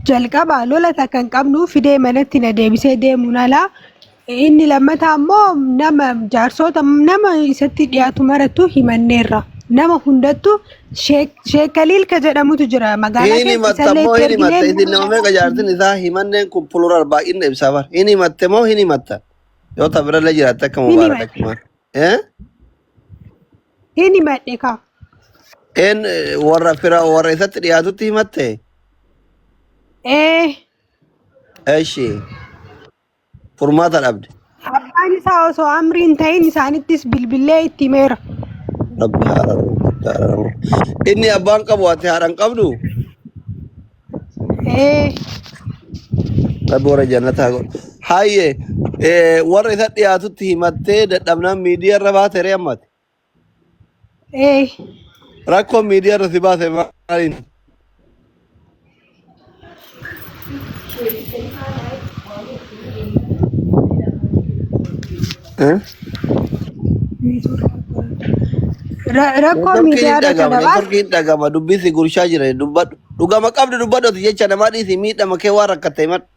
Jalqaba lola takka hin qabnu fidee manatti na deebisee deemuun alaa. Inni lammataa immoo nama jaarsoota nama isatti dhiyaatu marattu himanneerra. Nama hundattu Sheek Kaliil ka jedhamutu jira magaalaa Hin keessa himatta isallee moo itti hin himatta? erginee Isin nama meeqa jaartin isaa himanneen kun plural baay'ina ibsaa bar. Hin himatte moo hin himatta? Yoo ta birallee jiraatte akka hin mubaarak himadhe. akkumaan. Eh? Hin himadhe kaa. Een warra fira warra isatti dhiyaatutti himatte? Ee Eshi furmaata dhabde. Abbaan isaa osoo amrii hin ta'in isaanittis bilbilee itti himeera. Rabbi haa araaramu, Rabbi haa araaramu. Inni abbaan qabu ati haadha hin qabdu? Ee Rabbi warra jannataa godhu. Hayyee warra isa dhiyaatutti himattee dadhabnaan miidiyaa irra baate ree ammati. Ee Rakkoon miidiyaa irra si baase maaliin? Eh? Rakkoo Networkiin hin miidiyaa irra dhagama, kana baase networkiin hin dhagama, dubbisi gurshaa jira dubbadhu. Dhugama qabdu dubbadhu ati jecha namaa dhiisi miidhama kee waan rakkatte himadhu.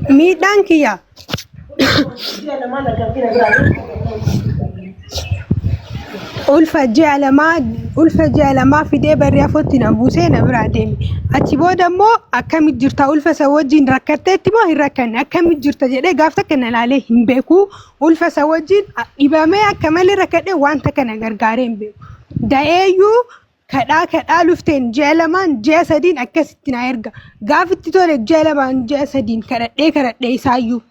Miidhaan kiyya Ulfa ji'a lamaa ulfa ji'a lamaa fidee barri afootti na buusee na biraa deeme. Achi booda immoo akkamitti jirta ulfa isa wajjin rakkatteetti moo hin rakkanne akkamitti jirta jedhee gaaf takka na laalee hin beeku. Ulfa isa wajjin dhibamee akka malee rakkadhee wanta kana gargaaree hin beeku. Da'eeyyuu kadhaa kadhaa lufteen ji'a lamaan ji'a sadiin akkasitti na erga. Gaaf itti tole ji'a lamaan ji'a sadiin kadhadhee kadhadhee isaayyuu.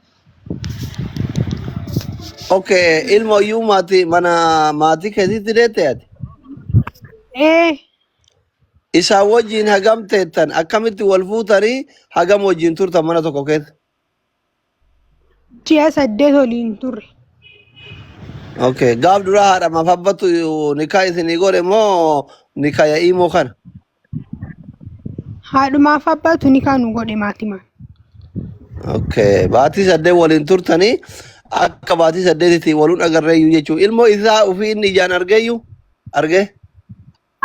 Okay, ilmo iyyuu maatii mana maatii keetitti deette ati. Ee Isaan wajjin hagam teettan akkamitti wal fuutanii hagam wajjin turtan mana tokko keessa? Ji'a 8 waliin turre. Okay, gaaf duraa haadha maaf abbatu nikaa isinii godhe moo nikaya imoo kana? Haadhumaaf abbaatu nikaa nu godhe maatimaan. Okay, baatii 8 waliin turtanii akka baatii saddeetitti waluun agarreeyyuu jechuun ilmoo isaa ofii inni ijaan argeeyyuu argee.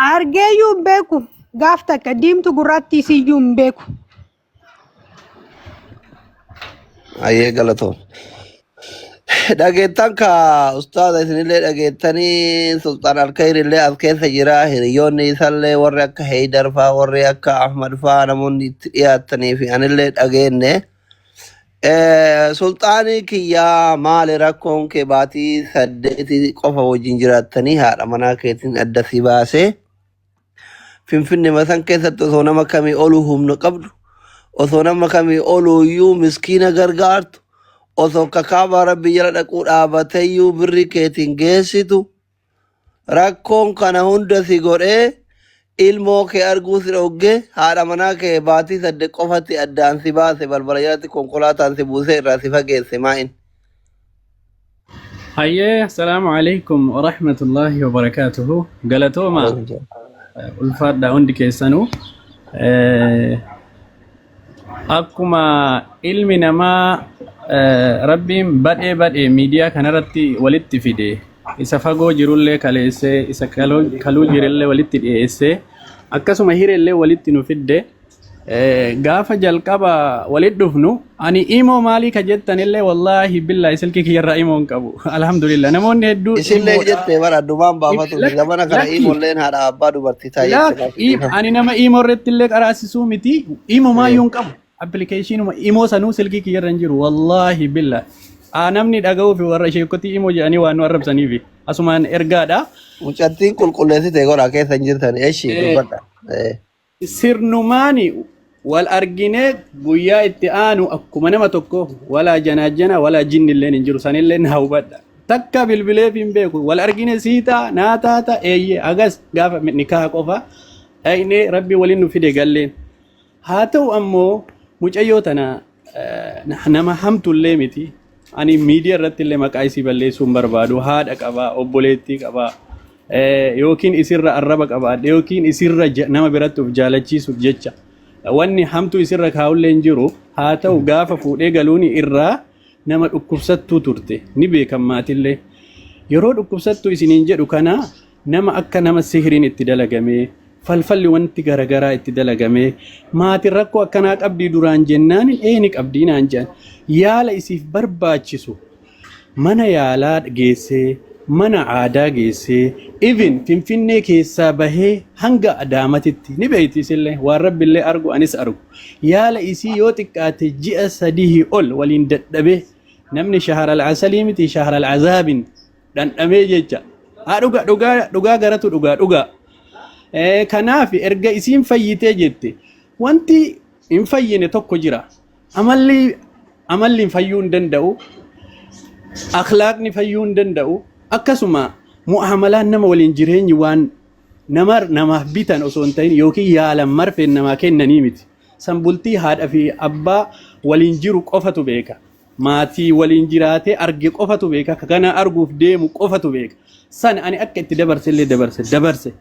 Argeeyyuu hin beeku. Gaaf takka diimtu gurraattii isiyyuu hin beeku. Ayyee galatoom. Dhageettan ka ustaaza isinillee dhageettanii Sultaan Alkayir illee as keessa jira hiriyoonni isallee warri akka Heydar faa warri akka Ahmad faa namoonni itti dhiyaattanii fi anillee dhageenne. Sulxaanii kiyyaa maali rakkoon kee baatii saddeeti qofa wajjin jiraattanii haadha manaa keetiin adda si baasee Finfinnema san keessatti osoo nama kamii oluu humna qabdu, osoo nama kamii oluuyyuu miskiina gargaartu, osoo kakaabaa rabbi jala dhaquu dhaabateyyuu birri keetiin geessitu, rakkoon kana hunda si godhee ilmoo kee arguu si dhogge haadha manaa kee baatii saddeet qofatti addaan si baase balbala jalatti konkolaataan si buusee irraa si fageesse maa'in. Hayyee assalaamu alaikum wa rahmatullahi wa barakaatuhu. Galatooma ulfaadha hundi keessanuu. Akkuma ilmi namaa rabbiin badhee badhee miidiyaa kanarratti walitti fide isa fagoo jirullee kaleessee isa kaluu jirullee walitti dhiyeessee akkasuma hireellee walitti nu fidde. Gaafa jalqaba walitti dhufnu ani imoo maalii ka jettanillee wallaahi billaahi silkii kiyyarraa imoo hin qabu alhamdulillah namoonni hedduu Isillee imoodha jette bara addumaan baafatu zamana kana lakki imolleen haadha abbaa dubartii taa'ee laak jette dhiifama. ani nama imoo irratti illee qaraasisuu miti imoo maayyuu hin qabu appilikeeshinuma imoo sanuu silkii kiyyarra hin jiru wallaahi billaahi namni dhaga'uu fi warra sheekotii imoo jedhanii waan nu arrabsaniifi asumaan ergaadha. Mucattiin qulqulleessite godha keessa hin jirtan eshi dubbadha. Sirnumaani wal arginee guyyaa itti aanu akkuma nama tokko walaa janaajjana walaa jinnilleen hin jiru sanillee naa hubadha. Takka bilbileef hin beeku wal argine sii ta'a naa taata eeyyee agas gaafa nikaa qofa dhaqnee rabbi waliin nu fide galleen. Haa ta'u ammoo mucayyoo tana nama hamtullee miti. Ani miidiyaa irratti illee maqaa isii balleessuu hin barbaadu. Haadha qabaa, obboleettii qabaa. Yookiin isirra arraba qabaadhe yookiin isirra nama biratti of jaalachiisuuf jecha wanni hamtuu isirra kaa'ullee hin jiru. Haa ta'u, gaafa fuudhee galuun irraa nama dhukkubsattuu turte ni beekan maatillee. Yeroo dhukkubsattuu isiniin jedhu kana, nama akka nama sihiriin itti dalagamee, falfalli wanti garagaraa itti dalagamee, maatiin rakkoo akkanaa qabdii duraan jennaan, ee ni qabdii naan jedhan. Yaala isiif barbaachisu mana yaalaa geessee, mana aadaa geessee, even Finfinnee keessaa bahee hanga Adaamatitti ni beekti isillee, waan Rabbillee argu anis argu. Yaala isii yoo xiqqaate ji'a 3 ol waliin dadhabee, namni shaharal asalii miti, shaharal azaabin dhandhamee jecha haa dhugaa dhugaa dhugaa garatu dhugaa dhugaa. Kanaaf erga isiin fayyitee jette, wanti hin fayyine tokko jira. Amalli fayyuu hin danda'u, akhlaaqni fayyuu hin danda'u, akkasuma mu'amalaan nama waliin jireenyi waan nama namaaf bitan osoo hin ta'in yookiin yaalan marfeen namaa kennanii miti. San bultii haadha fi abbaa waliin jiru qofatu beeka. Maatii waliin jiraatee arge qofatu beeka. Ka kana arguuf deemu qofatu beeka. San ani akka itti dabarse illee dabarse dabarse.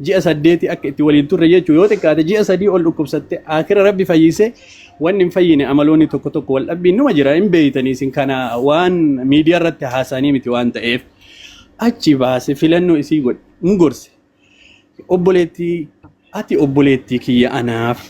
Ji'a 8 akka itti waliin turre jechuun yoo xiqqaate ji'a 3 ol dhukkubsatte, akira Rabbi fayyise. Wanni hin fayyine amaloonni tokko tokko wal dhabbiin numa jira, hin beeytanii isin, kana waan miidiyaa irratti haasa'anii miti waan ta'eef. Achi baase, filannoo isii godhe, hin gorse. Obboleettii, ati obboleettii kiyya anaaf,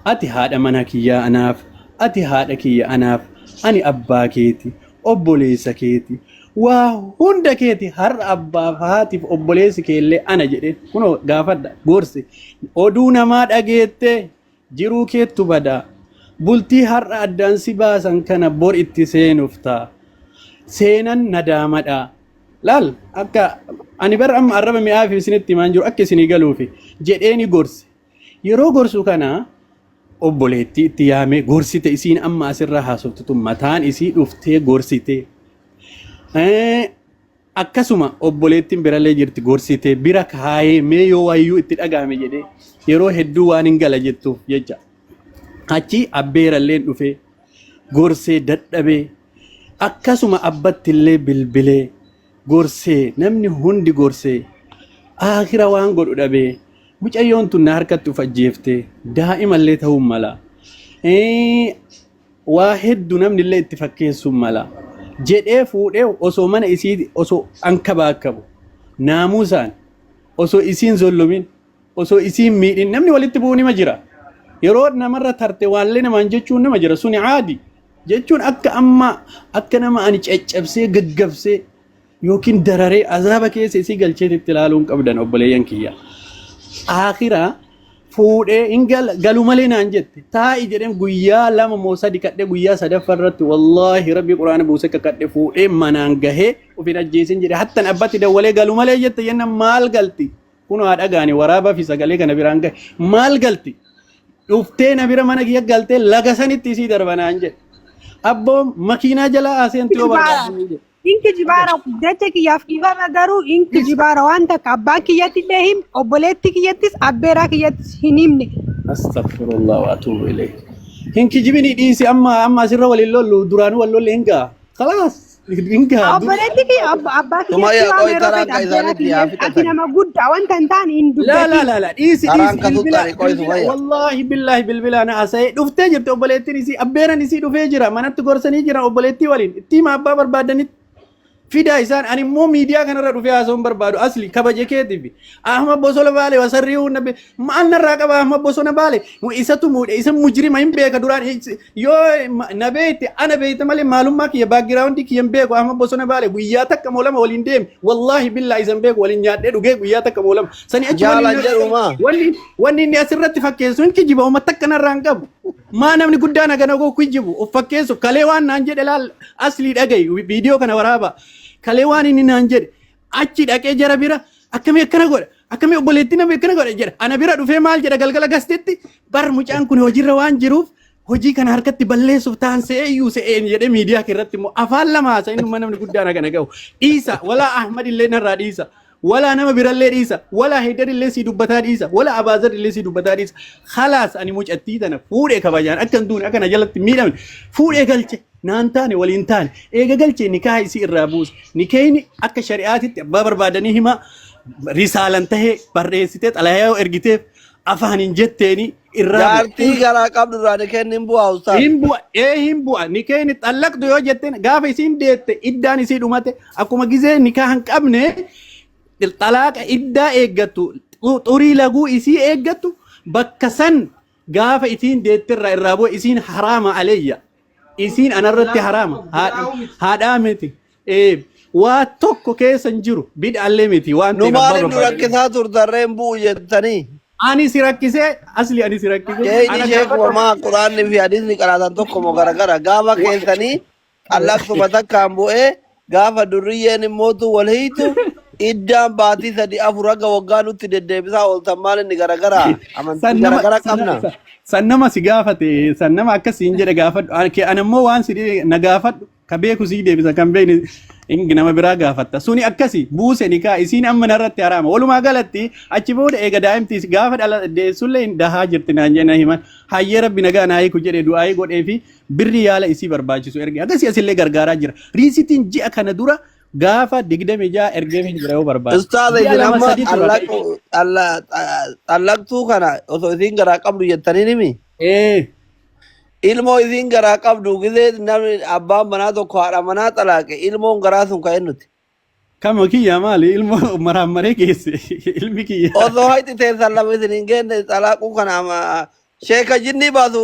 ati haadha mana kiyyaa anaaf, ati haadha kiyya anaaf, ani abbaa keeti, obboleessa keeti, waa hunda keeti. Har'a abbaaf haatiif obboleessi keellee ana jedhe. Kunoo gaafadha, gorse. Oduu namaa dhageette jiruu keettu badaa. Bultii har'a addaan si baasan kana bor itti seenuuf ta'a, seenan nadaamadha. Laal, akka ani bar amma arraba mi'aa fi isinitti himaan jiru akka isinii galuufi jedheeni gorse. Yeroo gorsu kana obboleettii itti yaamee gorsite. Isiin amma asirraa haasoftu tun mataan isii dhuftee gorsite. Akkasuma obboleettiin birallee jirti, gorsite, bira kaayee mee yoo wayyuu itti dhagahame jedhee, yeroo hedduu waan hin gala jettuuf jecha. Achi abbeeralleen dhufee gorsee dadhabee, akkasuma abbattillee bilbilee gorsee, namni hundi gorsee, akira waan godhu dhabee, mucayyoon tun na harkatti uf ajjeeftee daa'imallee ta'uu mala. Waa hedduu namni illee itti fakkeessuu mala jedhee fuudhee, osoo mana isii osoo ankabaakkabu, naamusaan, osoo isiin zollumin, osoo isiin miidhin, namni walitti bu'uu nima jira. Yeroo namarra tarte waallee namaan jechuun nama jira, suni caadi jechuun akka amma akka nama ani caccabsee gaggabsee yookiin dararee azaaba keessa isii galcheetitti ilaaluun qabdan, obboleeyyan kiyya. Akhiraa fuudhee hin galu malee naan jette. Taa'i jedheen, guyyaa 2 moo 3 kadhee, guyyaa sadaffaa irratti, wallaahi Rabbi quraana buusee kakadhe, fuudhee manaan gahee of hin ajjeesin jedhe. Hattan abbatti dawwalee, galu malee jette jenna, maal galti? Kun haa dhagaani, waraabaa fi sagalee kana biraan gahe. Maal galti? Dhuftee na bira mana kiyya galtee laga sanitti isii darba naan jedhe. Abboo, makiinaa jalaa aseentu yoo barbaadde jedhe. Inki jibaara, jecha kiyyaaf dhiifama, garuu inki jibaara waan takka abbaan kiyyatti illee him, obboleetti kiyyattis, abbeeraa kiyyattis hin himne. Astaghfirullah wa atuubu ilayh. Hin kijibini, dhiisi. Amma amma asirra waliin lollu, duraanuu wal lolle, hin ga'a. Khalaas, hin ga'a. Obboleetti kiyya abbaa kiyyatti Sumayyaa, waan qoy yeroo taraan fedhe ka abbeeraa isaanitti haa kiyya ati fixatan. nama guddaa wanta hin taane hin Laa laa dubbatin. laa laa, dhiisi Taraan dhiisi ka bilbila tuttani qoy bilbila Sumayyaa. Wallaahi billaahi bilbila na haasa'ee dhuftee jirti obboleettiin isii, abbeeran isii dhufee jira, manatti gorsanii jira obboleettii waliin. Itti hima, abbaa barbaadanitti fidaa isaan. Ani immoo miidiyaa kanarra dhufee haasa'uun barbaadu, asli kabaje keetiif. Ahmad Bosona Baale wasarrii nabi maal narraa qaba? Ahmad Bosona Baale isatu muudhe, isa mujrima hin beeka duraan. Yoo na beekte ana beekte malee maalummaa kiyya, background kiyya hin beeku. Ahmad Bosona Baale guyyaa takka moo lama waliin deeme, wallaahi billaa isa hin beeku. Waliin nyaadhee dhugee guyyaa takka moo lama sani achi Jaalan waliin jedhumaa. Wanni inni asirratti fakkeessu hin kijiba, uummata takka narraa hin qabu. Maa namni guddaan hagana koo kijibu of fakkeessu? Kalee waan naan jedhe laal, aslii dhagayi, viidiyoo kana waraaba. Kalee waan inni naan jedhe, achi dhaqee jara bira akkamii akkana godha, akkamii obboleettii namni akkana godha jedha. Ana bira dhufee maal jedha? Galgala gastetti bar mucaan kun hojiirra waan jiruuf hojii kana harkatti balleessuuf ta'an se'ee iyyuu se'een jedhee miidiyaa irratti immoo afaan lama haasa. Inni namni guddaan hagana gahu dhiisa. Walaa Ahmad illee narraa dhiisa, walaa nama birallee dhiisa, walaa Heydar illee sii dubbataa dhiisa, walaa Abaazar illee sii dubbataa dhiisa. Khalaas, ani mucattii tana fuudhee kabajaan akka hin duune, akka na jalatti miidhamne fuudhee galche. Naan taane, waliin taane. Eega galchee nikaa isii irraa buuse. Nikeeyni akka shari'aatitti abbaa barbaadanii himaa. Risaalan tahee barreessitee xalayaa yoo ergiteef afaaniin jetteeni irraa bu'a. Jaartii garaa qabdu irraa ni kennin bu'aa ustaaz. Hin bu'a, ee hin bu'a. Nikeen xallaqtu yoo jetteen gaafa isiin deette iddaan isii dhumate akkuma gizee nikaa hin qabne xalaaqa iddaa eeggattu xurii laguu isii eeggattu bakka san gaafa isiin deetterraa irraa bu'e isiin haraama aleyya. Isiin anarratti haraama. Haadhaa miti. Ee, waa tokko keessa hin jiru. Bid'aallee miti waan Nu ta'eef abbaa maaliif nu barbaade. rakkisaa turtarree hin bu'u jettanii? Ani si rakkisee asli ani si rakkisee Sheeyni ana sheekuma gaafadhu. maa quraanni fi hadiisni qaraatan tokko moo garagara gaafa keessanii xallaqtuma takkaan bu'ee gaafa durriyyeen immootu wal hiitu iddaan baatii 3 4 haga waggaa nutti deddeebisaa ooltan maal inni garagara amantii San nama garagara san qabna. san nama si gaafate san nama akkas siin jedhe gaafadhu. Ani ammoo waan si na gaafadhu ka beeku sii deebisa kan beekne inni nama biraa gaafatta. Suni akkasi buuse nikaa isiin amma narratti haraama. Walumaa galatti achi booda eega daa'imti gaafa dhala deessullee hin dahaa jirti naan jedhan himan. Hayyee rabbi nagaa naa hiiku jedhe du'aayii godhee fi birri yaala isii barbaachisu erge. Akkasii asillee gargaaraa jira. Riisitiin ji'a kana dura gaafa 26 ergeef hin jira yoo barbaade. Ustaaza Ji'a isin lama amma sadii tura. Xallaqtuu kana osoo isiin garaa qabdu jettanii nimi. Ee. Ilmoo isiin garaa qabdu gisee namni abbaan manaa tokko haadha manaa xalaaqe ilmoon garaa sun ka'e nuti. Kama kiyya maali ilmo maraammaree geesse ilmi kiyya. Osoo hayti teessan lama isin hin geenne xalaaquu kana ama sheeka jinnii baasu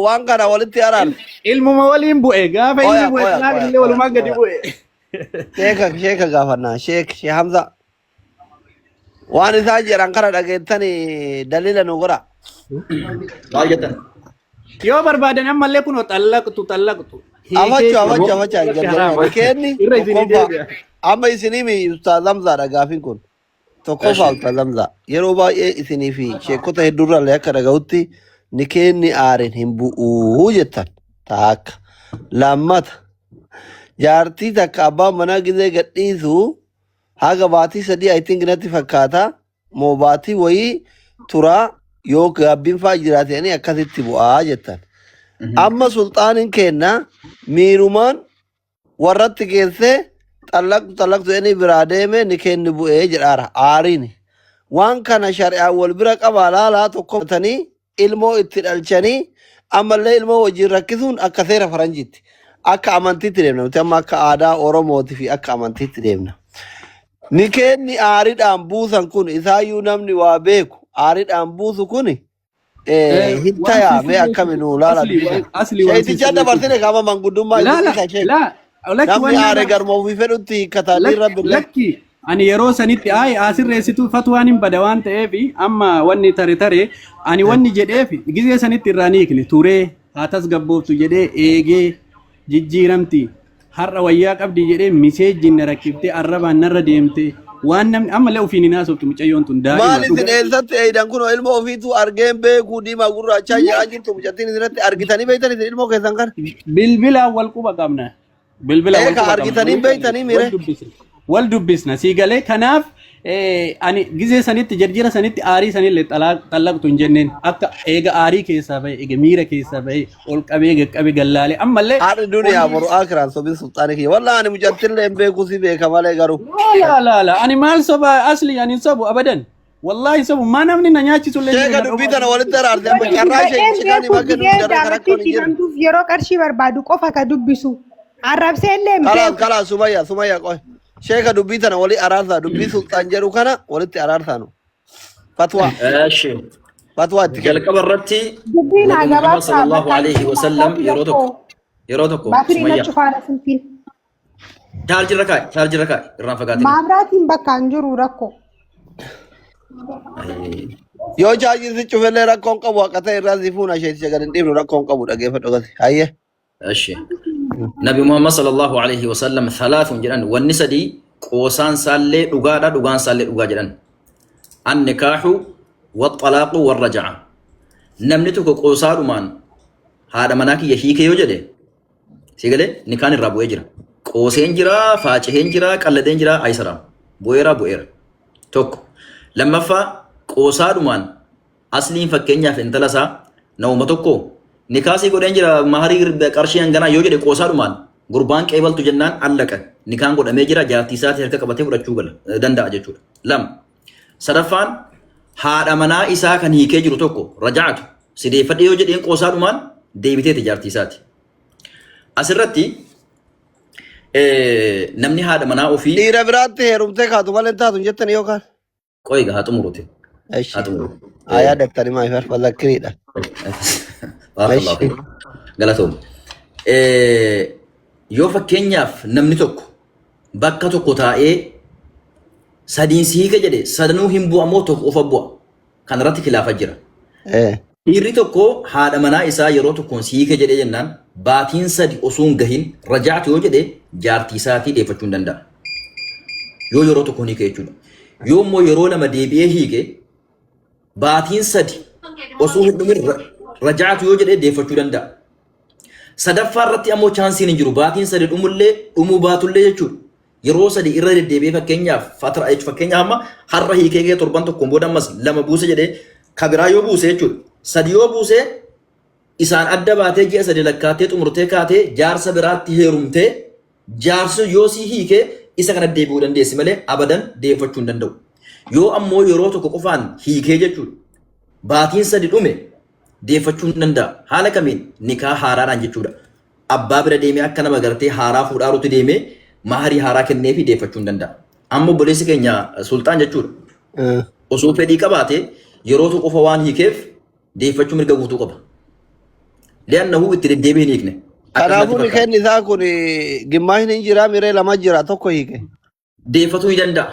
waan kana walitti araarsu. Ilmuma waliin bu'e gaafa inni Qoya bu'e qoya xalaaqni qoya illee qoya walumaan gadi qoya. bu'e. Sheeka sheeka gaafannaa sheek shee Hamza. Waan isaan jedhan kana dhageettanii dalila nu godha. Maal jettan? Yoo barbaadan ammallee kunoo xallaqtu xallaqtu. Hiikee Afachu jira. afachu afachu hin Irratti jarjarina. haraama. Nikeenni Irra isinii tokkoffaa deebi'a. amma isinii mi Ustaaz Hamzaadha gaafiin kun. Tokkoffaa Eshi. Ustaaz Hamzaa yeroo baay'ee isinii fi sheekota hedduurraallee akka dhaga'utti nikeenni aariin hin bu'uu jettan. Takka. Lammata jaartii takka abbaan manaa gizee gadhiisu haga baatii 3 I think natti fakkaata moo baatii wayii turaa yoo gaabbiin faa jiraatanii akkasitti bu'aa jettan. Amma sulxaaniin kenna miirumaan warratti geessee xallaqtu xallaqtu inni biraa deeme ni kenni bu'ee jedhaara aariin. Waan kana shari'aan wal bira qabaa laalaa tokko tanii ilmoo itti dhalchanii ammallee ilmoo wajjin rakkisuun akka seera faranjiitti akka amantiitti deemna nuti amma akka aadaa Oromooti fi akka amantiitti deemna. Nikeenni aariidhaan buusan kun isaayyuu namni waa beeku aariidhaan buusu kun hin Waan tayaa si mee akkami sirreessitu nuu laala asli dubbisa. waan asli waan si Sheeticha sirreessitu. dabarsine qaama manguddummaa Laa isin la dhiisa sheek. laa lakki Namni waan aare nama garma ofii fedhutti hiikkata niin rabbillee. Lakki ani yeroo sanitti ay asirreessitu fatwaan hin bada waan ta'eef amma wanni tare tare ani wanni jedheef gizee sanitti irraa ni hiikne turee haa tasgabbooftu jedhee eegee jijjiiramti har'a wayyaa qabdi jedhee miseejjiin na rakkiftee arrabaan narra deemte waan namni ammallee ofiin hin haasoftu mucayyoon tun daa'ima Maal isin dhugaa eessatti eeydan kun ilmoo ofiitu argeen beekuu diimaa gurraachaa jedhaa jirtu mucattiin isinatti argitanii beektan isin ilmoo keessan kana. Bilbilaan wal quba qabna. Bilbila wal Eeka quba qabna. argitanii Wal beektanii wal mire. dubbisna. Wal dubbisna. Sii galee kanaaf ani gizee sanitti jarjira sanitti aarii sanillee xallaqtu hin jenneen akka eega aarii keessaa bahe eega miira keessaa bahe ol qabee gaqqabe gallaalee ammallee Haadhi duniyaa boru akiraan sobin sulxaanii kiyya. Wallaa ani mucattillee hin beeku si beeka malee garuu. Laa laa laa ani maal soba asli ani hin sobu abadan wallahi sobu maa namni na nyaachisu illee jira Sheeka na dubbii dhowwaa tana walitti araarse amma carraa Dubbadheen sheekichaan beeku himaa kennu gidee jarra karaa daa'imatti rakkoon hin itti jirre. himamtuuf yeroo qarshii barbaadu qofa ka dubbisu. Arrabsee illee hin Kalaas beeku. kalaas sumayya sumayya qoy. Sheeka dubbii tana walii araarsaa dubbii sulxaan jedhu kana walitti araarsaa nu. Fatwaa Eshi. fatwaa itti kennu. Jalqaba irratti Dubbiin haa Nabi Muhammad gabaabsaa sallallahu bakka alaihi wasallam yeroo tokko rakkoo. yeroo tokko Baatirii na Sumayya cufaadha silkiin. chaarjirra kaa'i chaarjirra kaa'i irraan fagaatin. Maabraatiin bakka hin jiru rakkoo. Yoo chaarjiin si cufellee rakkoon qabu akka ta'e irraa si fuuna sheeticha gad hin dhiifnu rakkoon qabu dhageeffadhu gasi. Hayyee. Eshi. Nabi Muhammad sallallahu alaihi wasallam thalathun jedhan wanni sadii qoosaan isaallee dhugaadha dhugaan isaallee dhugaa jedhan. An-nikaahu waxxalaaqu warraja'a. Namni tokko qoosaadhumaan haadha manaa kiyya hiike yoo jedhe Si galee nikaan irraa bu'ee jira. Qooseen jira, faaciheen jira, qalladeen jira, ayisaraam. Bu'eera bu'eera. Tokko. Lammaffaa qoosaadhumaan asliin fakkeenyaaf intala isaa namuma tokko nikaasii godheen jira maharii qarshii hanganaa yoo jedhe qoosaadhumaan Gurbaan qeebaltu jennaan allaqa. Nikaan godhamee jira jaartii isaatii harka qabatee fudhachuu gala danda'a jechuudha. Lama. Sadaffaan haadha manaa isaa kan hiikee jiru tokko raja'atu si deeffadhe yoo jedheen qoosaadhumaan deebiteeti jaartii isaati. Asirratti namni haadha manaa ofii Dhiira biraatti heerumtee kaatu malee hin taatu hin jettani yookaan? Qoyi haa xumuruti. Haa Eshi. xumuru. Ayaa daftari maayif harfa zakkiriidha. Barakallahu Eshi. fiik. Galatoom. Yoo fakkeenyaaf namni tokko bakka tokko taa'ee sadiin si hiika jedhe sadanuu hin bu'a moo tokko qofa bu'a? Kanarratti kilaafa jira. Dhiirri tokko haadha manaa isaa yeroo tokkoon si hiika jedhee jennaan baatiin sadi osoo hin gahin rajaatu yoo jedhe jaartii isaatii deeffachuu hin danda'a. Yoo yeroo tokkoon hiike jechuudha. Yoo immoo yeroo lama deebi'ee hiike baatiin sadi osoo hin dhumin rajaatu yoo jedhe deeffachuu danda'a. Sadaffaa irratti ammoo chaansiin hin jiru. Baatiin sadi dhumullee dhumuu baatullee jechuudha. Yeroo sadi irra deddeebi'ee fakkeenyaaf fatara jechuudha. Fakkeenyaaf amma har'a hiikee kee torban tokkoon booda ammas lama buuse jedhee kabiraa yoo buuse jechuudha. Sadi yoo buuse isaan adda baatee ji'a sadi lakkaattee xumurtee kaatee jaarsa biraatti heerumtee jaarsi yoo si hiike isa kana deebi'uu dandeessi malee abadan deeffachuu hin danda'u. Yoo ammoo yeroo tokko qofaan hiikee jechuudha. Baatiin sadi dhume deeffachuu hin danda'a. Haala kamiin nikaa haaraadhaan jechuudha. Abbaa bira deemee akka nama gartee haaraa fuudhaarutti deemee maharii haaraa kenneefii deeffachuu hin danda'a. Amma obboleessi keenya Sulxaan jechuudha. Osoo fedhii qabaate yeroo tokko qofa waan hiikeef deeffachuu mirga guutuu qaba. Li'annahu itti deddeebi'ee hin hiikne. Akka Kanaafuu natti fakkaata. nikeen isaa kun gimmaashni hin jira miree lama jira tokko hiike. Deeffatuu ni danda'a.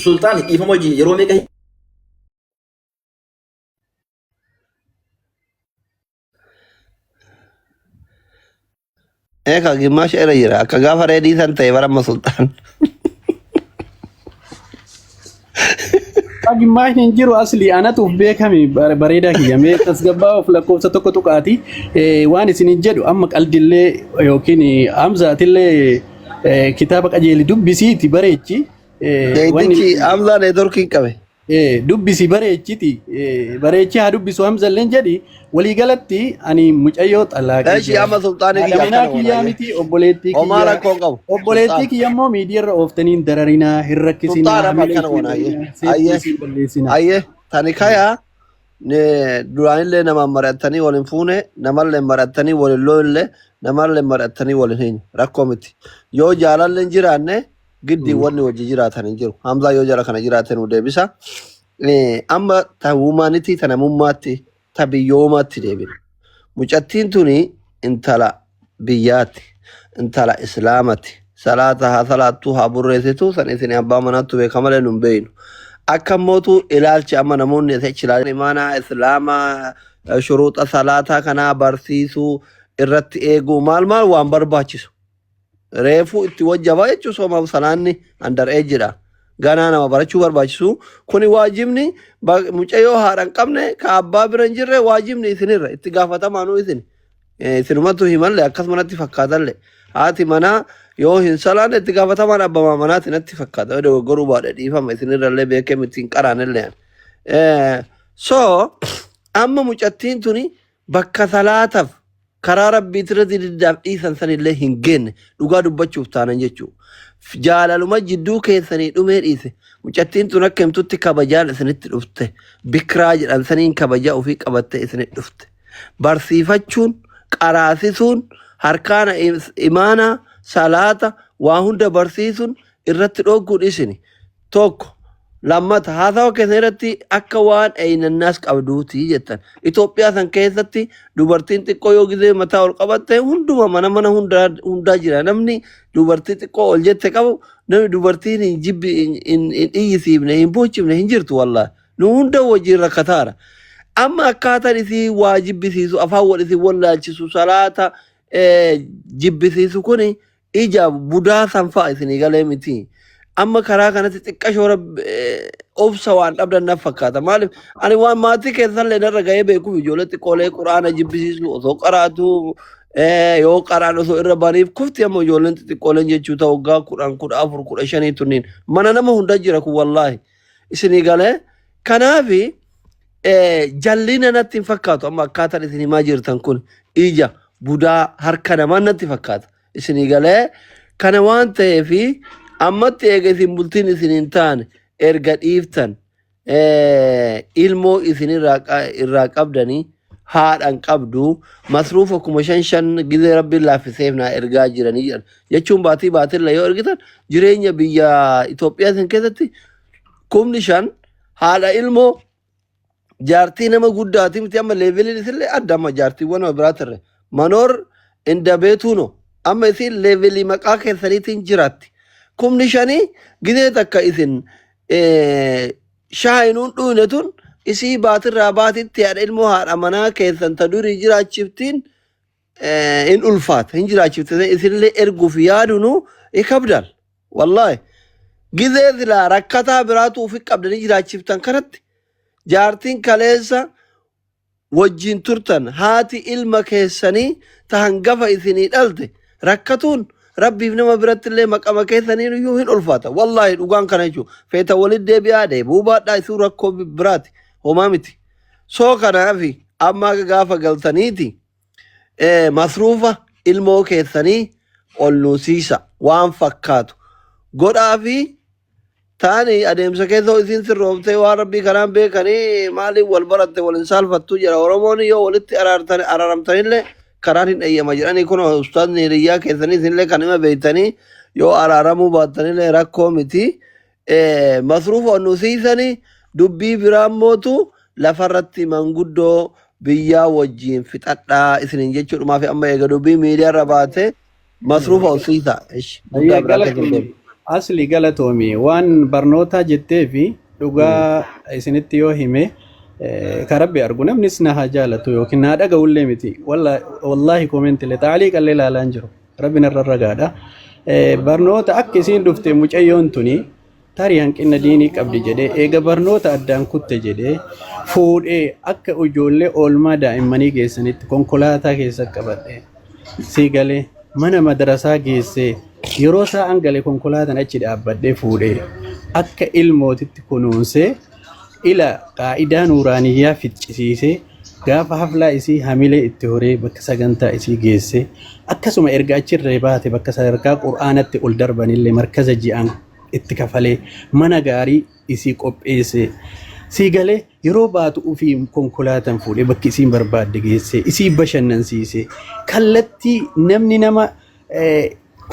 Sulxaan dhiifama hojii yeroo meeqa Eeka gimmaasha irra jira akka gaafa reedii san ta'e bara amma sulxaan. Gimmaashni hin jiru asli anatu of beekame bareedaa kiyya mee tasgabbaa of lakkoofsa tokko tuqaati waan isin hin jedhu amma qaldillee yookiin Hamzaatillee kitaaba qajeeli dubbisiiti bareechi wanni Deetichi Hamzaa neetworkii hin qabe. Dubbisi bareechiti bareechi haa dubbisu Hamzalleen jedhi waliigalatti ani mucayyoo xalaaqee Eshi jira. amma sulxaanii Haadha kiyya manaa akkana kiyyaa godha. miti obboleettii Homaa kiyya rakkoo hin qabu. obboleettii Sulxaan. kiyya immoo miidiyaarra ooftanii hin dararinaa hin rakkisinaa Sulxaan amma hamilee akkana isii hin godha. Ayyee. dhahinaa seetii Ayyee. isii hin balleessinaa. Ayyee. Tani kayaa duraanillee namaan mari'attanii wal hin fuune namallee mari'attanii wal hin loolle namallee mari'attanii wal hin hiine rakkoo miti. Yoo jaalalli hin jiraanne giddii wanni wajji jiraatan hin jiru. Hamzaa yoo jara kana jiraate nu deebisa. Amma ta humaanitii ta namummaatti ta biyyoomaatti deebina. Mucattiin tuni intala biyyaatti, intala islaamati. Salaata haa salaattuu haa burreessitu san isin abbaa manaattu beeka malee nun beeynu. Akka mootu ilaalchi amma namoonni achi ilaalan imaanaa islaamaa shuruuxa salaataa kanaa barsiisuu irratti eeguu maal maal waan barbaachisu. Reefuu itti wajjabaa jechuun soomaaf salaanni under age dha. Ganaa nama barachuu barbaachisu. Kuni waajibni mucayyoo haadha hin qabne ka abbaa bira hin jirre waajibni isinirra itti gaafatamaanuu isin. Isinumatu himalle akkasuma natti fakkaatalle. Haati manaa yoo hin salaanne itti gaafatamaan abbaa manaati natti fakkaata. Yoo dogoggoruu baadhe dhiifama isinirrallee beekee miti hin qaraanellee. So amma mucattiin tuni bakka salaataf karaa rabbiitirratti diddaaf dhiisan sanillee hin geenne dhugaa dubbachuuf taanan jechuu jaalaluma jidduu keessanii dhumee dhiise mucattiin tun akka himtutti kabajaan isinitti dhufte bikraa jedhan saniin kabajaa ofii qabattee isinitti dhufte barsiifachuun qaraasisuun harkaana imaanaa salaata waa hunda barsiisuun irratti dhoogguun isini Tokko. Lammata haasawa keessan irratti akka waan eeynannaas qabduuti jettan. Itoophiyaa san keessatti dubartiin xiqqoo yoo gizee mataa ol qabatte hunduma mana mana hundaa hundaa jira. Namni dubartii xiqqoo ol jette qabu namni dubartiin hin jibbi hin hin hin iyyisiifne hin boochifne hin jirtu wallaahi. Nu hunda wajjin rakkataara. Amma akkaataan isii waa jibbisiisu afaan wal isin wallaalchisu salaata jibbisiisu kuni ija budaa san fa'a isinii galee miti. Amma karaa kanatti xiqqashoo obsa waan dhabdan na fakkaata. Maaliif ani waan maatii keessallee narra ga'ee beekuuf ijoollee xiqqoolee quraana jibbisiisu osoo qaraatu yoo qaraan osoo irra baniif kufti amma ijoolleen xixiqqooleen jechuu ta'u waggaa 10 14 15 tunniin mana nama hunda jira kun wallaahi isinii galee kanaafi jallina natti hin fakkaatu amma akkaataan isin himaa jirtan kun ija budaa harka namaa natti fakkaata. Isinii galee kana waan ta'eefi ammatti eega isin bultiin isin hin taane erga dhiiftan ilmoo isin irraa qabdanii haadhan qabdu masruufa 5,000 gizee rabbiin laaffiseef naa ergaa jiranii jedhan jechuun baatii baatilla yoo ergitan jireenya biyya Itoophiyaa isin keessatti 5,000 haadha ilmoo jaartii nama guddaati miti. Amma leveliin isillee adda, amma jaartiiwwan nama biraatirre manoor inda beetuuno amma isin levelii maqaa keessaniitiin jiraatti. 5,000 gizee takka isin shaayinuun dhuyne tun isii baatirraa baatitti haadha ilmoo haadha manaa keessan ta durii jiraachiftiin hin ulfaata, hin jiraachifte. Isinillee erguuf yaadunu ikabdal wallaahi. Gizee silaa rakkataa biraatu ufi qabdanii jiraachiftan kanatti jaartiin kaleessa wajjin turtan haati ilma keessanii ta hangafa isinii dhalte rakkatuun rabbiif nama biratti illee maqama keessaniin iyyuu hin ulfaata wallaahi. Dhugaan kana jechuun feeta walit deebi'aa deebi'uu baadhaa isuu rakkoo biraati, homaa miti. Soo kanaafi amma akka gaafa galtaniiti masruufa ilmoo keessanii ol nuusiisa waan fakkaatu godhaa fi taani adeemsa keessa isin sirrooftee waan rabbii kanaan beekanii maaliif wal baratte wal hin saalfattu jedha Oromoon. Yoo walitti araartan araaramtanillee karaan hin eeyyama jedhanii. Kun ustaazni hiriyyaa keessanii isinillee kan hima beektanii yoo araaramuu baattanillee rakkoo miti. Masruufa ol nuusiisanii dubbii biraa mootu lafarratti manguddoo biyyaa wajjiin fixadhaa isiniin jechuudhumaa fi amma eega dubbii miidiyaarra baate masruufa ol siisa. Guddaa Ayyee biraa keessa galatoomi. deemu. Asli galatoomi. Waan barnootaa jettee fi dhugaa isinitti yoo hime ka rabbi argu namnis na haa jaalatu yookiin naa dhaga'ullee miti. Wallaahi commentilee taaliiqallee ilaalaa hin jiru. Rabbi narra ragaadha. Barnoota akka isiin dhufte mucayyoon tuni tarii hanqina diinii qabdi jedhee eega barnoota addaan kutte jedhee fuudhee akka ijoollee oolmaa daa'immanii geessanitti konkolaataa keessa qabadhe. Sii galee mana madarasaa geessee yeroo sa'aan gale konkolaataan achi dhaabbadhee fuudhee akka ilmootitti kunuunsee ila qaa'idaa nuuraaniyyaa ficcisiisee gaafa haflaa isii hamilee itti horee bakka sagantaa isii geessee akkasuma erga achirree baate bakka sadarkaa qur'aanatti ol darbanillee markaza ji'aan itti kafalee mana gaarii isii qopheessee sii galee yeroo baatu ofii konkolaataan fuudhee bakki isiin barbaadde geessee isii bashannansiisee kallattii namni nama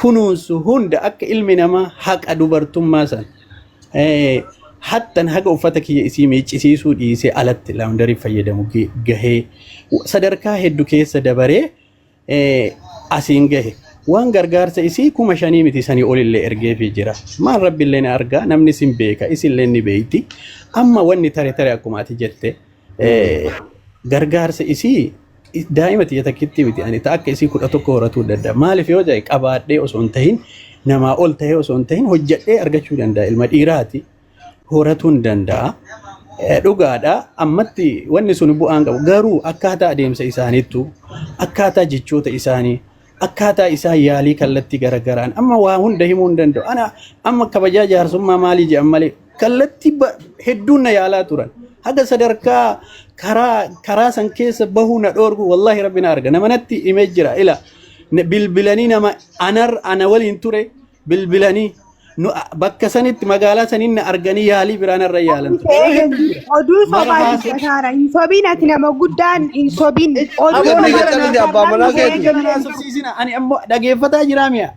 kunuunsu hunda akka ilmi namaa haqa dubartummaa san hattan haga uffata kiyya isii miiccisiisuu dhiisee alatti laundry fayyadamu gahee sadarkaa hedduu keessa dabaree asiin gahe. Waan gargaarsa isii 5,000 miti sanii olillee ergeefii jira. Maal rabbiillee ni argaa, namni sin beeka, isillee ni beeyti. Amma wanni tare tare akkuma ati jette gargaarsa isii daa'ima tiyya takkitti miti, ani ta akka isii 11 horatuu danda'a. Maaliif yoo ta'e qabaadhee osoo hin tahin, namaa ol tahee osoo hin tahin, hojjedhee argachuu danda'a, ilma dhiiraati horatuu hin danda'a. Dhugaadha, ammatti wanni sun bu'aan qabu, garuu akkaataa adeemsa isaaniittu, akkaataa jechoota isaanii, akkaataa isaan yaalii kallattii garagaraan amma waa hunda himuu hin danda'u. Ana amma kabajaa jaarsummaa maalii jedhan malee kallattii hedduun na yaalaa turan. Haga sadarkaa karaa san keessa bahuu na dhoorgu wallaahi rabbi na arga. Nama natti himee jira ila bilbilanii nama anar ana waliin ture bilbilanii nu bakka sanitti magaalaa saniin na arganii yaalii biraan irra yaalan ture. Waa hedduu jira. Oduu Mara sobaa haasoo. dubbataara. Hin sobiin, ati nama guddaan hin sobiin. Oduu Aboo sobaa biyya calisi abbaa manaa dubbataarra keeti. Jala naasofsiisina, ani ammoo dhageeffataa jiraa mi'a.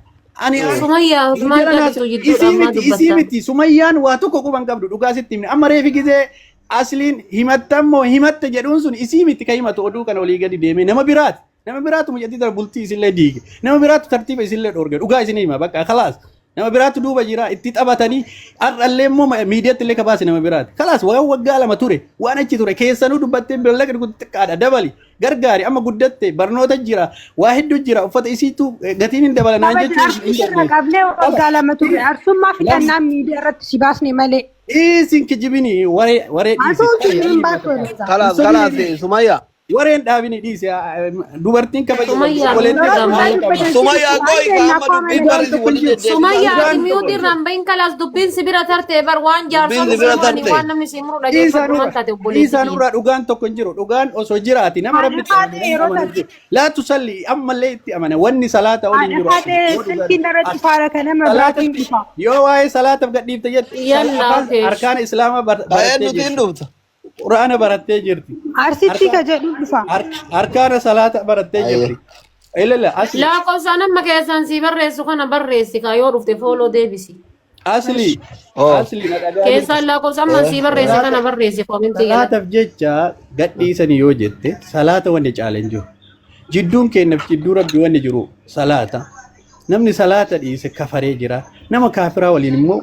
Ani Sumayyaa maal jala jedhatu jidduudha isii ammaa miti, isii dubbatta. miti. Sumayyaan waa tokko quban qabdu, dhugaa sitti himne. Amma reefi gizee asliin himattammoo himatte jedhuun sun isii miti ka himatu, oduu kana olii gadi deemee nama biraati. Nama biraatu mucattii tana bultii isillee diige. Nama biraatu tartiiba isillee dhoorge. Dhugaa isin hima bakka khalaas. Nama biraatu duuba jira itti taphatanii har'allee immoo miidiyaatti illee kabaase nama biraati. Khalaas waan waggaa 2 ture waan achi ture keessanuu dubbattee mallaqa xiqqaadha dabali gargaari, amma guddatte, barnoota jira, waa hedduu jira, uffata isiitu gatiin hin dabala naan Kabaja jechuun arsii hin sirra dandeessu. qabnee waggaa 2 ture. Arsummaa fixannaan miidiyaa irratti si baasne malee. Isin kijibini waree waree dhiisi. Asuun kijibin baasne. Kalaas kalaas Sumayya. Wareen dhaabini dhiise dubartiin kabaja qabdi. Sumayyaa Obboleettii mute qabdi, irraan maal bahin. qabdi? Sumayyaa qoy Waan ka amma dubbiin keenyaaf barri Dhugaan waliin tokko hin jiru. deddeebisaa Sumayyaa jirti. ati Dhugaan tokko mute hin jiru. irraan bahin kalaas dubbiin si bira tarte bar waan Dubbiin jaarsa si bira musliimaani tarte. waan namni si muru Dhiisaa dhageeffadhu nurra maal taate obboleessi dhiisaa kiyya. nurra dhugaan tokko hin jiru. Dhugaan osoo jiraati nama Haadha rabbitti amanu faatee namni yeroo amanu hin tarte. jiru. Laa tusalli ammallee itti amana wanni salaata ol hin Haadha jiru asli. faatee Yoo dhugaan silkiin irra as cufaara kan nama biraatiin salaatatti dhufa. yoo waa'ee salaataaf gadhiifte jette Yallaa afaan keesh. arkaana islaamaa Baay'een barattee nuti hin jirti. dhufta. Quraana barattee jirti. Arsitti ka jedhu dhufa. Arkaana salaata barattee Ayyee. jirti. Ilala asli Lakkoofsaan amma keessaan si barreessu kana barreessi kaa yoo dhufte fooloo deebisi. asli Oh. asli na dhagaa jirti. Keessaan lakkoofsa amma si barreesse kana barreessi koomentii jalatti. Salaataaf jecha gadhiisanii yoo jette salaata wanni caala hin jiru. Jidduun keenyaaf jidduu rabbi wanni jiru salaata. Namni salaata dhiise kafaree jira. Nama kaafiraa waliin immoo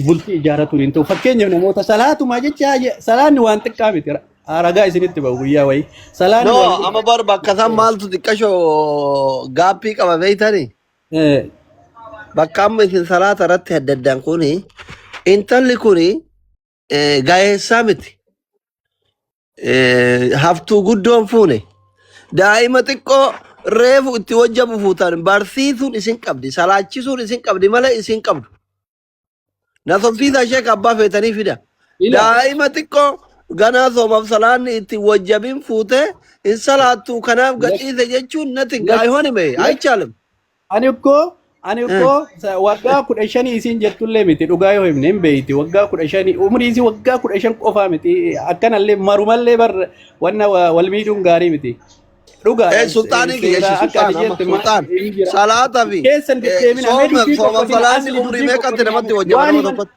bultii ijaarratuun hin ta'u. Fakkeenyaaf namoota salaatumaa jecha salaanni waan xiqqaa miti. Ragaa isinitti ba'u guyyaa wayii. Salaanni No, waan amma bar bakka san maaltu xiqqashoo gaappii qaba beeytani? Bakka amma isin salaata irratti adda addaan kuni intalli kuni gaa'eessaa miti. Haftuu guddoon fuune. Daa'ima xiqqoo reefu itti wajjabu fuutan barsiisuun isin qabdi, salaachisuun isin qabdi malee isin qabdu. Na sobsiisaa ishee abbaa feetanii fida. Ila Daa'ima xiqqoo ganaa soomaaf salaanni itti wajjabin fuutee hin salaattu kanaaf gadhiise jechuun nati gaayhoon hime አይቻልም። Ani ikkoo waggaa 15 isiin jettullee miti dhugaa yoo himne hin beeyti waggaa 15 umrii isii waggaa 15 qofaa miti akkanallee marumallee bar wanna wal miidhuun gaarii miti. Dhugaadha Sultaanii kiyya seeraa ishee akka ati sultaan amma jette sultaan hin jira. salaataa fi Keessan deddeemina mee sooma dubbii soomaaf tokko hima salaanni asli umrii dubbii tokko meeqatti hima namatti wajjaba waan nama himan tokkotti.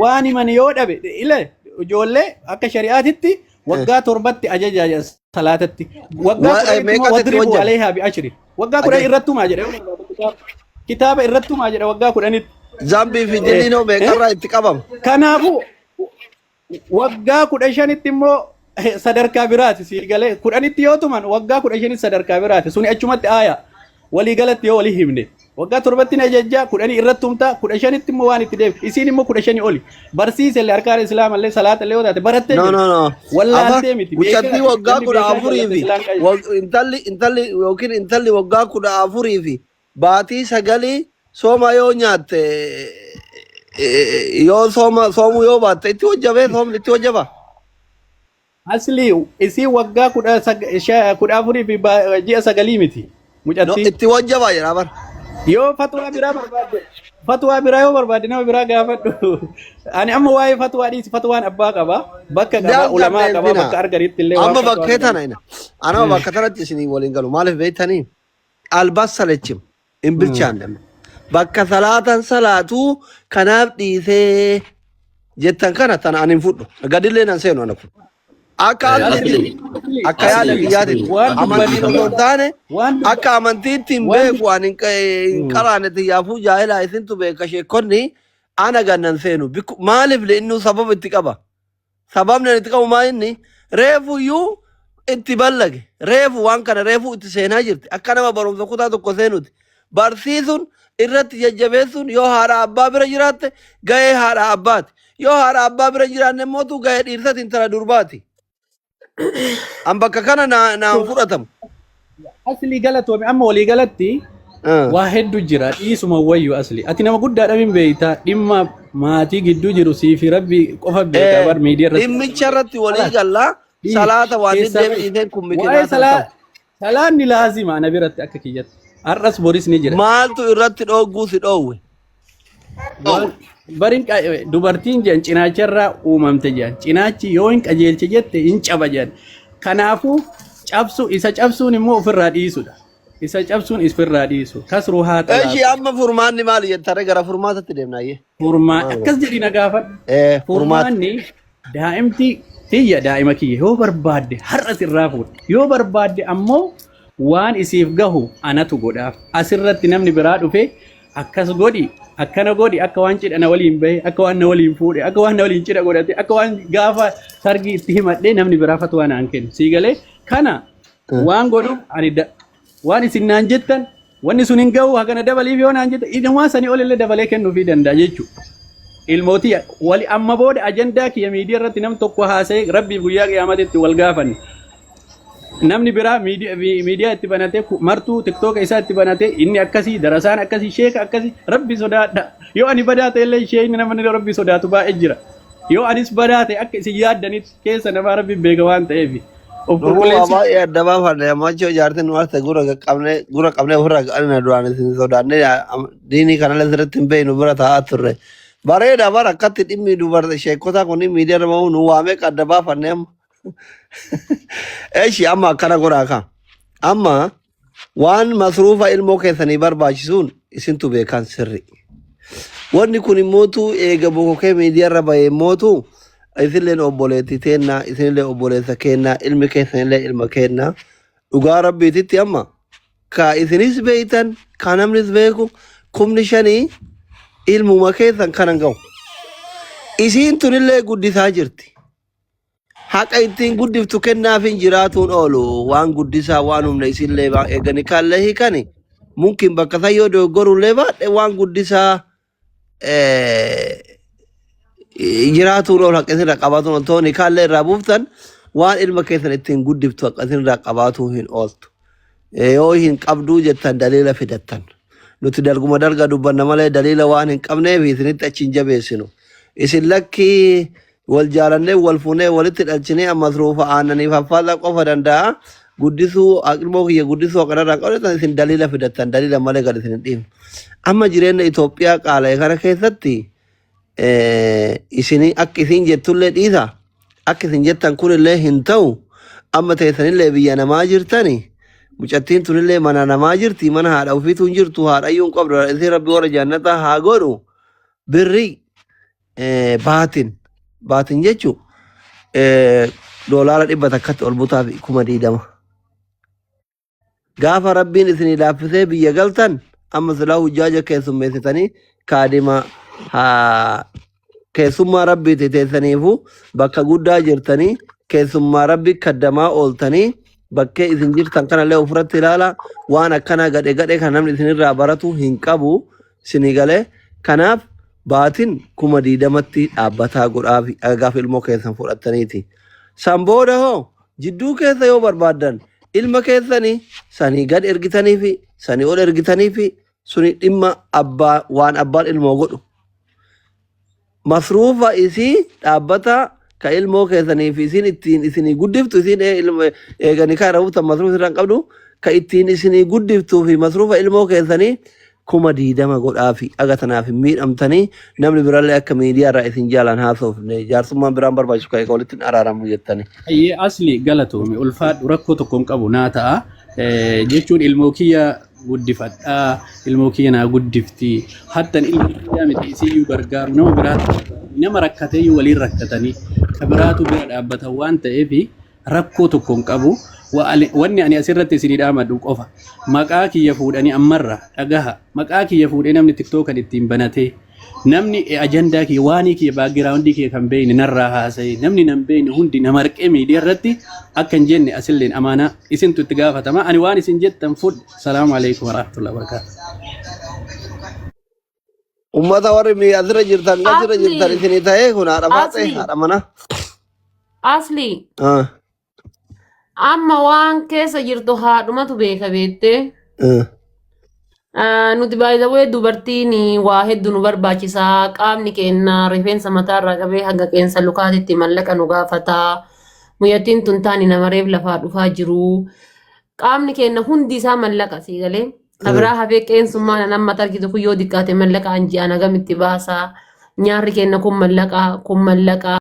Waan himan yoo dhabe ile ijoollee akka shari'aatitti waggaa 7tti ajaja salaatatti waggaa 10tti immoo Meeqatti itti wadribu wajjaba? aleehaa bi ashri waggaa 10 Ajaja. irrattumaa jedha kitaaba irrattumaa jedha waggaa 10tti. Zambii fi diliinoo meeqarraa itti qabama? Kanaafuu waggaa 15tti immoo sadarkaa biraati sii galee 10tti yoo tuman waggaa 15tti sadarkaa biraati suni achumatti aaya walii galatti yoo walii himne waggaa 7tti ni ajajjaa 10 irratti tumtaa 15tti immoo waan itti deebi isiin immoo 15 oli barsiise illee arkaan islaamallee salaata illee yoo taate barattee No, jirti no, no. Afa wallaaltee miti mucattii beekaa waggaa namni kudha beekaa afurii jallate fi islaan qajeelcha. intalli intalli yookiin intalli waggaa 14 fi baatii 9 sooma yoo nyaatte yoo sooma soomuu yoo baatte itti hojjabee soomni itti hojjaba. Asli isii waggaa 14 fi ji'a 9 miti No, mucattii. itti hojjabaa jedha bara. Yoo fatwaa biraa barbaadde fatwaa biraa yoo barbaadde nama biraa gaafadhu. Ani amma waa'ee fatwaa dhiisi fatwaan abbaa qaba bakka qaba Daangaa ulamaa qaba deebina. bakka arganitti illee waan Amma fatwaa bakkee godhan. tana ina. Anama bakka tanatti isinii waliin galu maaliif beektanii? Albasalechim hin bilchaanne amma. Bakka salaatan salaatuu kanaaf dhiisee jettan kana tana ani hin fudhu. Gadillee nan seenu ana kun. Akka aslitti Asli akka yaada asli kiyyaatitti asli Waan amantiin dubbanne osoo hin taane waan dubba akka amantiitti hin waan beeku ani hin qaraane xiyyaafuu jaahilaa isintu beeka sheekonni ana gannan seenu. Maaliif inni sababa itti qaba? Sababni ani itti qabu maa inni reefuyyuu itti ballage reefu waan kana reefu itti seenaa jirti akka nama barumsa kutaa tokko seenuti barsiisuun irratti jajjabeessuun yoo haadha abbaa bira jiraatte gahee haadha abbaati yoo haadha abbaa bira jiraanne mootu gahee dhiirsati intala durbaati an bakka kana naan fudhatamu. Asli galatoome amma walii galatti waa hedduu jira dhiisuma wayyu asli ati nama guddaadha min beeyta dhimma maatii gidduu jiru sii fi rabbi qofa beeka bar miidiyaa irratti. Dhimmicha irratti walii gallaa salaata waan Keessaa diddeem dhiiseen kun waa'ee mikinaa ta'u. Salaanni laazima ana biratti akka kiyyatti har'as boris ni jira. Maaltu irratti dhogguu si dhoowwe? Waan barin dubartiin jedhan cinaacharraa uumamte jedhan cinaachi yoo hin qajeelche jette hin caba jedhan kanaafuu cabsu isa cabsuun immoo ofirraa dhiisudha isa cabsuun ofirraa dhiisu kasruu haa Eshi xalaaqu. Amma furmaanni maali jettare gara furmaatatti deemna ayyee. Furmaa akkas jedhi na gaafadhu. Furmaata. Furmaanni daa'imti tiyya daa'ima kiyya yoo barbaadde har'a sirraa fuudha yoo barbaadde ammoo waan isiif gahu anatu godhaaf asirratti namni biraa dhufe akkas godhi akkana godhi akka waan cidha na waliin bahe akka waan na waliin fuudhe akka waan na waliin cidha godhate akka waan gaafa sargii itti himadhe namni biraa fatwaa naan kennu sii galee kana waan godhuuf ani waan isin naan jettan wanni sun hin gahu hagana dabaliif yoo naan jette inumaa sanii olillee dabalee kennuufii danda'a jechuudha. Ilmootii wali amma booda ajandaa kiyya miidiyaa irratti nam tokko haasa'ee rabbiif guyyaa qiyaamatitti wal gaafanne. Namni biraa miidiyaa itti banatee martuu TikToka isaa itti banatee inni akkasii darasaan akkasii sheeka akkasii rabbi sodaadha. Yoo ani badaa ta'e illee sheekni namni rabbi sodaatu baay'ee jira. Yoo anis badaa ta'e akka isin yaaddanitti keessa namaa rabbi beeka waan ta'eef. Of Nuu waa qulqulleessi. baay'ee adda baafanne ammachoo jaartiin nu arte gurra qabne gurra qabne ofirra qabne duraan isin sodaanne diinii kanallee sirriitti hin beeknu bira taa'aa turre. Bareeda bara akkatti dhimmi dubartii sheekotaa kun miidiyaa irra bahu nu waamee adda baafanne amma. Eshi amma akkana godhaa ka. Amma waan masruufa ilmoo keessanii barbaachisuun isintu beekan sirri. Wanni kun immootu eega bokokee miidiyaa irra bahee immootu isinilleen obboleettii teennaa isinillee obboleessa keennaa ilmi keessanillee ilma keennaa dhugaa rabbiititti amma ka isinis beeytan ka namnis beeku 5,000 ilmuma keessan kanan ga'u. Isiin tunillee guddisaa jirti. Haqa ittiin guddiftu kennaaf hin jiraatuun oolu waan guddisaa waan humna isinillee eegani kaallee hiikani mumkin bakka san yoo dogoggorullee baadhe waan guddisaa jiraatuun oolu haqa isinirraa qabaatuun oolu tooni kaallee irraa buuftan waan ilma keessan ittiin guddiftu haqa isinirraa qabaatuu hin ooltu. Yoo hin qabduu jettan daliila fidattan. Nuti dalguma dalga dubbanna malee daliila waan hin qabneef isinitti achi hin jabeessinu. Isin lakkii wal jaalannee wal fuunee walitti dhalchinee ammas ruufa aannaniif haffaaza qofa danda'a. Guddisuu ilmoo kiyya guddisuu akka irraa qabdan isin daliila fidattan daliila malee gad isin hin dhiifnu. Amma jireenya Itoophiyaa qaala'e kana keessatti isin akka isin jettullee dhiisa. Akka isin jettan kunillee hin ta'u. Amma teessanillee biyya namaa jirtani. Mucattiin tunillee mana namaa jirti. Mana haadha ofiitu hin jirtu. Haadhayyuu hin qabdu. Isin rabbi warra jannataa haa godhu. Birrii baatin baatin jechuun $100tti ol butaa fi 20,000. Gaafa rabbiin isinii laaffisee biyya galtan amma silaa hujjaaja keessummeessitanii kaadima haa keessummaa rabbiiti teessaniifu bakka guddaa jirtanii keessummaa rabbi kaddamaa ooltanii bakkee isin jirtan kanallee ofirratti ilaala waan akkanaa gadhe gadhe kan namni isinirraa baratu hin qabu isinii galee kanaaf baatin 20,000tti dhaabbataa godhaa fi gaafa ilmoo keessan fudhattaniiti. San booda hoo jidduu keessa yoo barbaaddan ilma keessanii sanii gad ergitanii fi sanii ol ergitanii fi suni dhimma abbaa waan abbaan ilmoo godhu. Masruufa isii dhaabbata ka ilmoo keessanii fi isiin ittiin isinii guddiftu isiin ilma eeganii kan irra buuftan masruufa irraa hin qabdu ka ittiin isinii guddiftuu fi masruufa ilmoo keessanii 20,000 godhaa fi aga tanaaf hin miidhamtanii namni birallee akka miidiyaa irraa isin jaalaan haasofne jaarsummaan biraan barbaachisu kan walitti hin araaramu jettanii. Ayyee asli galatoomi ulfaadhu rakkoo tokko hin qabu naa ta'a. Jechuun ilmoo kiyya guddifadhaa ilmoo kiyya naa guddifti hattan ilmoo kiyyaa miti isiyyuu gargaaru nama biraatu nama rakkateeyyuu waliin rakkatanii ka biraatu bira dhaabbatan waan ta'eef rakkoo tokko hin qabu. Wanni ani asirratti isinii dhaamadhu qofa maqaa kiyya fuudhanii ammarra dhagaha maqaa kiyya fuudhee namni TikTokan ittiin banatee namni ajandaa kiyya waanii kiyya backgroundii kiyya kan beekne narraa haasa'e namni nan beekne hundi na marqee miidiyaa irratti akka hin jenne asilleen amaanaa isintu itti gaafatama ani waan isin jettan fudhe. Salaamu alaikum warahmatullahi wabarakatuh. Ummata warri asirra jirtan asirra jirtan Asli, isinii ta'ee kun haadha faaxee asli, haadha mana. asli. Ah, Amma waan keessa jirtu haadhumatu beeka beektee. ah. Nuti baay'ee dubartiin waa hedduu nu barbaachisaa. Qaamni keenya rifeensa mataarraa qabee hanga qeensa lukaatitti mallaqa nu gaafata. Muyyattiin tun taani nama reef lafaa dhufaa jiru. Qaamni keenya hundi isaa mallaqa sii galee. Kabiraa hafee qeensummaa nama argitu kun yoo diqqaate mallaqa anji'aan hagamitti baasa. Nyaarri keenya kun mallaqa kun mallaqa.